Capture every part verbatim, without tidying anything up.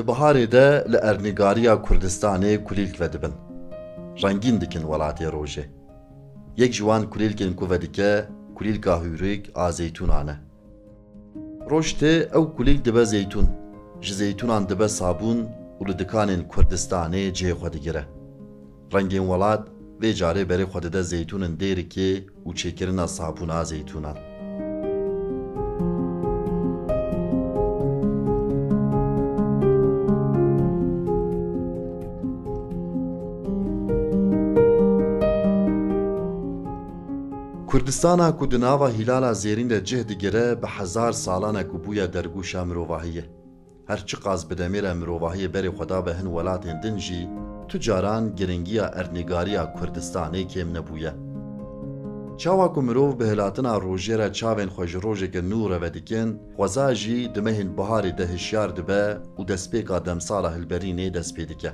Biharê de li erdnîgariya Kurdistanê kulîlk vedibin. Rengîn dikin welatê rojê. Yek ji wan kulîlkên ku vedike, kulîlka hûrîk a zeytûnan e. Roj tê ew kulîlk dibe zeytûn, ji zeytûnan dibe sabûn û li dikanên Kurdistanê cihê xwe digire. Rengên welat vê carê berê xwe dide zeytûnên dêrikê û çêkirina sabûna zeytûnan. Kurdistana ku di nava Hîlala Zêrîn de cih digire, bi hezar salan e ku bûye dergûşa mirovahiyê. Her çiqas bi demê re mirovahiyê berê xwe dabe hin welatên din jî, tu caran giringiya erdnîgariya Kurdistanê kêm nebûye. Çawa ku mirov bi hilatina rojê re çavên xwe ji rojeke nû re vedikin, xweza jî di mehên biharê de hişyar dibe û destpêka demsala hilberînê dest pê dike.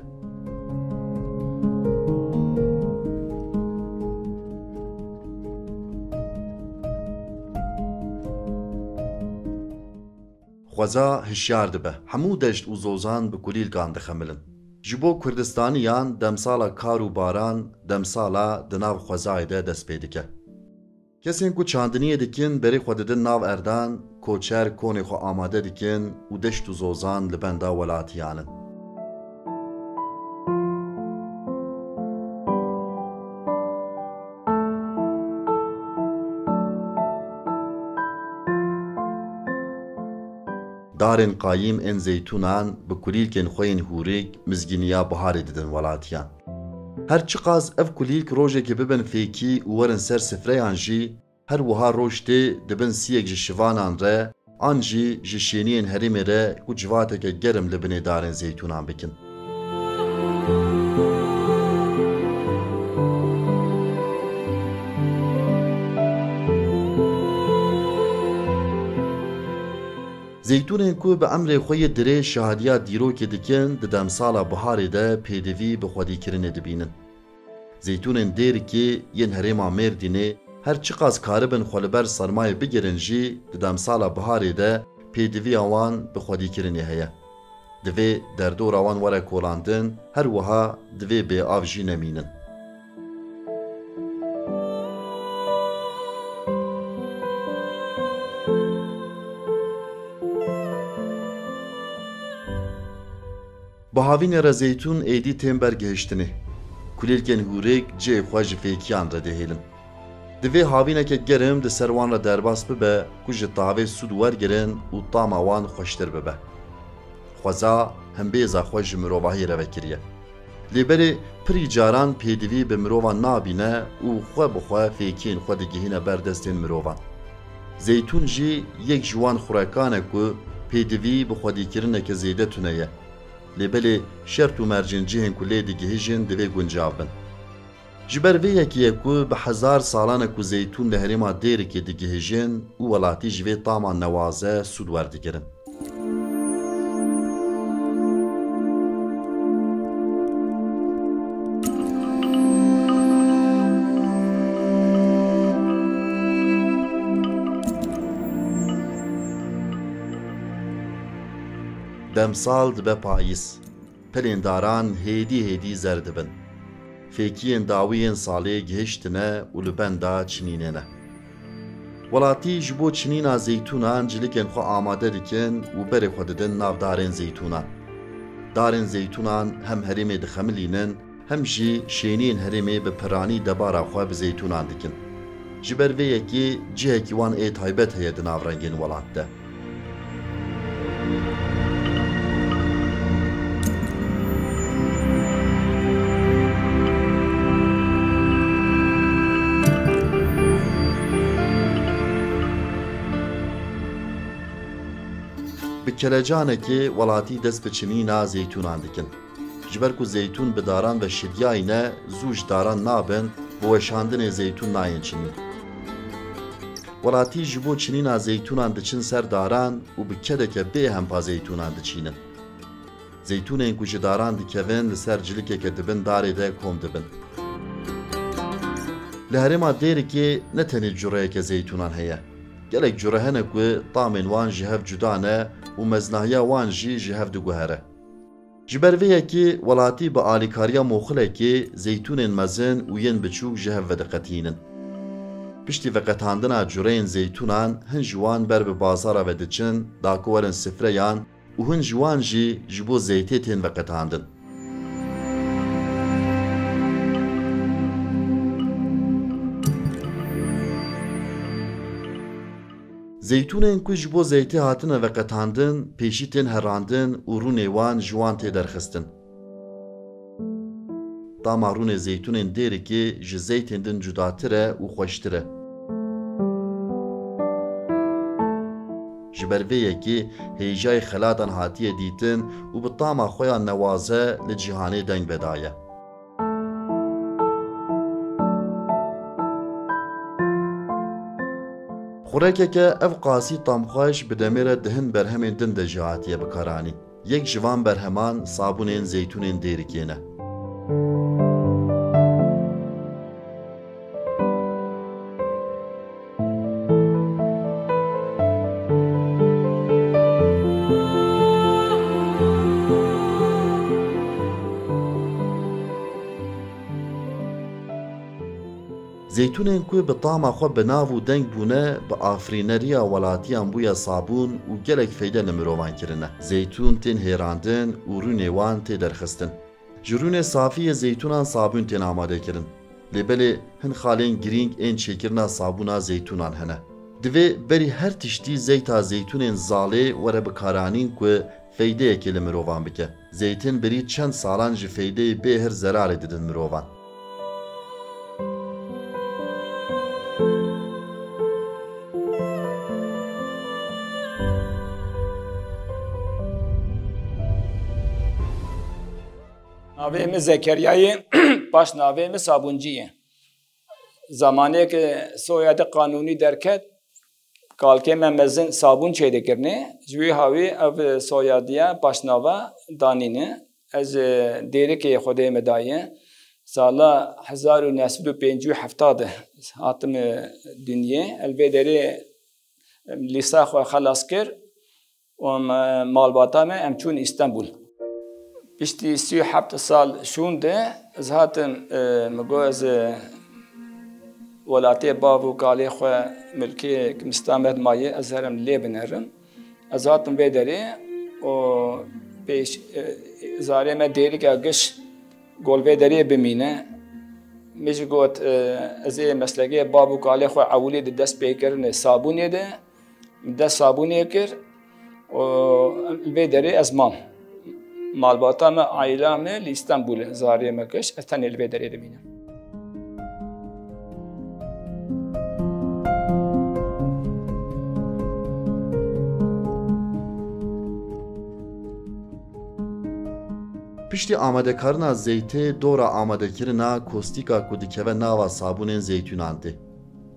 Xweza hişyar dibe. Hemû deşt û zozan bi kulîlkan dixemilin. Ji bo Kurdistaniyan demsala kar û baran, demsala di nav xwezayê de dest pê dike. Kesên ku çandiniyê dikin, berê xwe didin nav erdan, koçer konê xwe amade dikin û deşt û zozan li benda welatiyan in. Darên qayîm ên zeytûnan bi kulîlkên xwe yên hûrîk mizgîniya biharê didin welatiyan. Her çiqas ev kulîlk rojekê bibin fêkî û werin ser sifreyan jî, her wiha roj tê dibin siyek ji şivanan re, an jî ji şêniyên herêmê re ku civateke germ li binê darên zeytûnan bikin. Zeytûnên ku bi emrê xwe yê dirêj şahadiya dîrokê dikin, di demsala biharê de pêdivî bi xwedîkirinê dibînin. Zeytûnên dêrikê yên herêma Mêrdînê her çiqas karibin xwe li ber sermayê bigirin jî, di demsala biharê de pêdiviya wan bi xwedîkirinê heye. Divê derdora wan were kolandin, her wiha divê bêav jî nemînin. Bi havînê re zeytûn êdî tên ber gihiştinê. Kulîlkên hûrêk cihê xwe ji fêkiyan re dihêlin. Divê havîneke germ di ser wan re derbas bibe ku ji tavê sûd wergirin û tama wan xweştir bibe. Xweza hembêza xwe ji mirovahiyê re vekiriye. Lê berê pirî caran pêdivî bi mirovan nabîne û xwe bi xwe fêkiyên xwe digihîne ber destên mirovan. Zeytûn jî yek ji wan xurekan e ku pêdivî bi xwedîkirineke zêde tune ye. Lê belê şert û mercên cihên ku lê digihîjin divê guncav bin. Ji ber vê yekê ye ku bi hezar salan e ku zeytûn li herêma Dêrikê digihîjin û welatî ji vê tama newaze sûd werdigirin. Demsal dibe payîz. Pelên daran hêdî hêdî zer dibin. Fêkiyên dawî yên salê gihiştine û li benda çinînê ne. Welatî ji bo çinîna zeytûnan cilikên xwe amade dikin û berê xwe didin nav darên zeytûnan. Darên zeytûnan hem herêmê dixemilînin, hem jî şêniyên herêmê bi piranî debara xwe bi zeytûnan dikin. Ji ber vê yekê cihekî wan ê taybet heye di nav rengên welat de. Bi kelecanekê welatî dest bi çinîna zeytûnan dikin. Ji ber ku zeytûn bi daran ve şidyayî ne, zû ji daran nabin, bi weşandinê zeytûn nayên çinîn. Welatî ji bo çinîna zeytûnan diçin ser daran û bi kedeke bê hempa zeytûnan diçînin. Zeytûnên ku ji daran dikevin li ser cilikeke dibin darê de kom dibin. Li herêma Dêrikê ne tenê cureyeke zeytûnan heye. Gelek cure hene ku tamên wan ji hev cuda ne û meznahiya wan jî ji hev diguhere. Ji ber vê yekê welatî bi alîkariya moxilekê zeytûnên mezin û yên biçûk ji hev vediqetînin. Piştî veqetandina cureyên zeytûnan hin ji wan ber bi bazara ve diçin da ku werin sifreyan û hin ji wan jî ji bo zeytê tên veqetandin. Zeytûnên ku ji bo zeytê hatine veqetandin, pêşî tên herandin û rûnê wan ji wan tê derxistin. Tama rûnê zeytûnên Dêrikê ji zeytên din cudatir e û xweştir e. Ji ber vê yekê hêjayê xelatan hatiye dîtin û bi tama xwe ya newaze li cîhanê deng vedaye. Xurekeke ev qasî tamxweş bi demê re di hin berhemên din de jî hatiye bikaranîn. Yek ji van berheman sabûnên zeytûnên Dêrikê ne. Zeytûnên ku bi tama xwe bi nav û deng bûne, bi afirîneriya welatiyan bûye sabûn û gelek feyde li mirovan kirine. Zeytûn tên hêrandin û rûnê wan tê derxistin. Ji rûnê safî yê zeytûnan sabûn tên amadekirin. Lê belê hin xalên girîng ên çêkirina sabûna zeytûnan hene. Divê berî her tiştî zeyta zeytûnên zalê were bikaranîn ku feydeyekê li mirovan bike. Zeytên berî çend salan ji feydeyê bêhir zerarê didin mirovan. Navê min Zekeriya ye, paş navê min Sabûncî ye. Zamanê ke soyadê qanûnî derket, kalkê me mezin sabûn çêdikirinê, ji wî hawî ev soyadiya paşnava danîne. Ez, e, Dêrikê Xwedê me daye. Sala hezar û neh sed û pêncî û heft de hatim, e, dinyê. El vê derê, e, lîsa xwe xelas kir. Û em, e, malbata me, em çûn Îstenbul. Piştî sî û heft sal şûn de ez hatim, e, min got ez, e, welatê bav û kalê xwe, milkê mista me dimaye, ez herim lê binerim. Ez hatim vê derê û pêş, e, zarê me Dêrika Giş gol vê derê bimîne. Min jî got, e, ez ê meslekê bav û kalê xwe ewilî di dest pêkirinê sabûnê de. Dest sabûnê kir û li vê derê ez mam. Malbata me, aîla me li Îstenbul e, zarê me giş, ez tenê li vê derê dimînim. Piştî amadekarina zeytê, dora amadekirina kostîka ku dikeve nava sabûnên zeytûnan tê.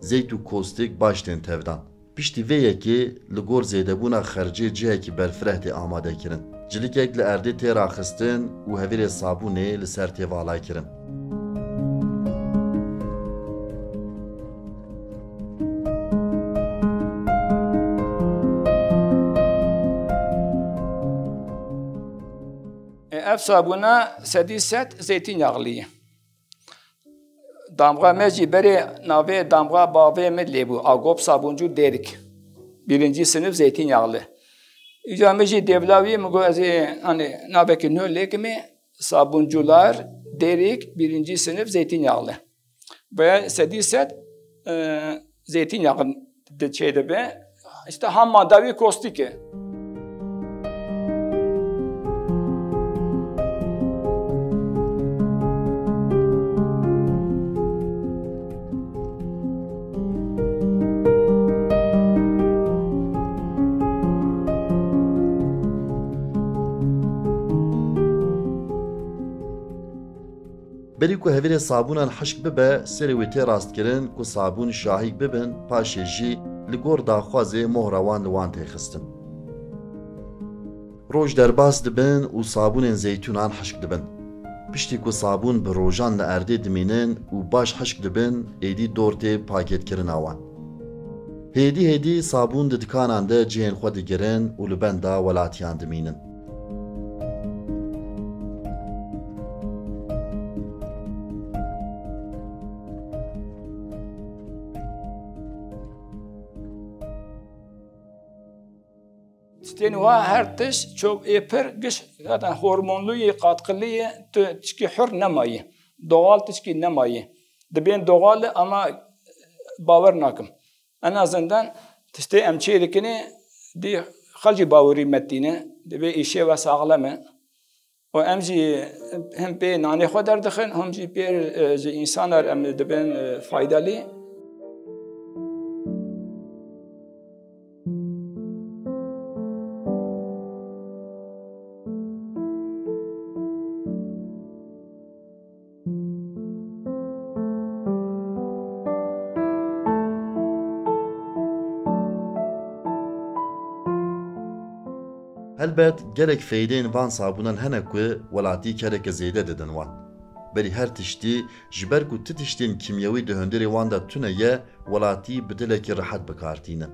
Zeyt û kostîk baş tên tevdan. Piştî vê yekê li gor zêdebûna xercê cihekî berfireh tê amadekirin. Cilikek li erdê tê raxistin û hevirê sabûnê li ser tê valaykirin. E, ev sabûna sedî sed zeytînyağlı ye. Damga me jî berê navê damga bavê min lê bû, Agop Sabuncu Dêrik. Birinci sınıf zeytinyağlı. Îca min jî dêvla wî, min got, ez ê, hani, navekî nû lêkimê, Sabuncular Dêrik, birinci sınıf zeytinyağlı. Ve sedî sed, e, zeytinyağı di çê dibe. İşte ham madde wî kostîk e. Berî ku hevirê sabûnan hişk bibe, serê wê tê rastkirin ku sabûn şahîk bibin, paşê jî li gor daxwazê mohra wan li wan tê xistin. Roj derbas dibin û sabûnên zeytûnan hişk dibin. Piştî ku sabûn bi rojan li erdê dimînin û baş hişk dibin, êdî dor tê pakêtkirina wan. Hêdî hêdî sabûn di dikanan de cihên xwe digirin û li benda welatiyan dimînin. Tên wa her tişt çok ê pir giş zaten hormonlu yê, katkılı yê, tu tişkî hür nemayî. Doğal tişkî nemayî. Dibên doğal ama bawer nakim. En azından tiştê em çê dikinê dî xelkî bawerî metîne, dibê îşê we saxlem e. Û em jî hem pê nanê xwe derdixin, hem jî pê, e, ji însanar em dibin, e, faydelî. Helbet gelek feydeyên van sabûnan hene ku welatî kereke zêde didin wan. Berî her tiştî, ji ber ku ti tiştên kîmyewî di hundirê wan de tune ye, welatî bi dilekî rehet bi kar tînin.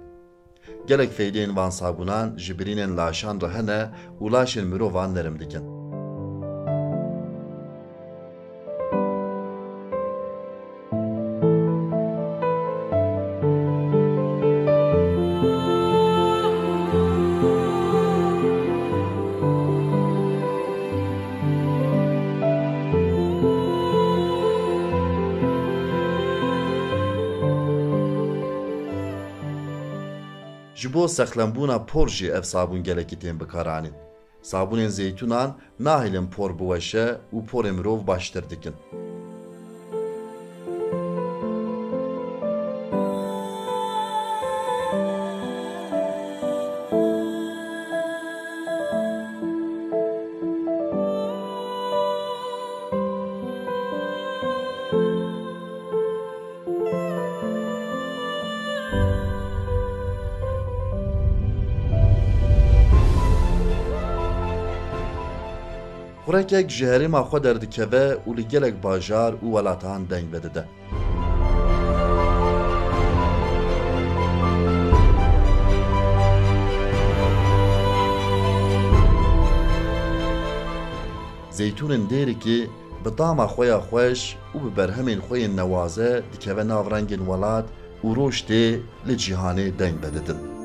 Gelek feydeyên van sabûnan ji birînên laşan re hene û laşên mirovan nerm dikin. Ji bo sexlembûna por jî ev sabûn gelekî tên bikaranîn. Sabûnên zeytûnan nahêlin por biweşe û porê mirov baştir dikin. Xurekek ji herêma xwe derdikeve û li gelek bajar û welatan deng vedide. Zeytûnên Dêrikê bi tama xwe ya xweş û bi berhemên xwe yên newaze dikeve nav rengên welat û roj tê li cîhanê deng vedidin.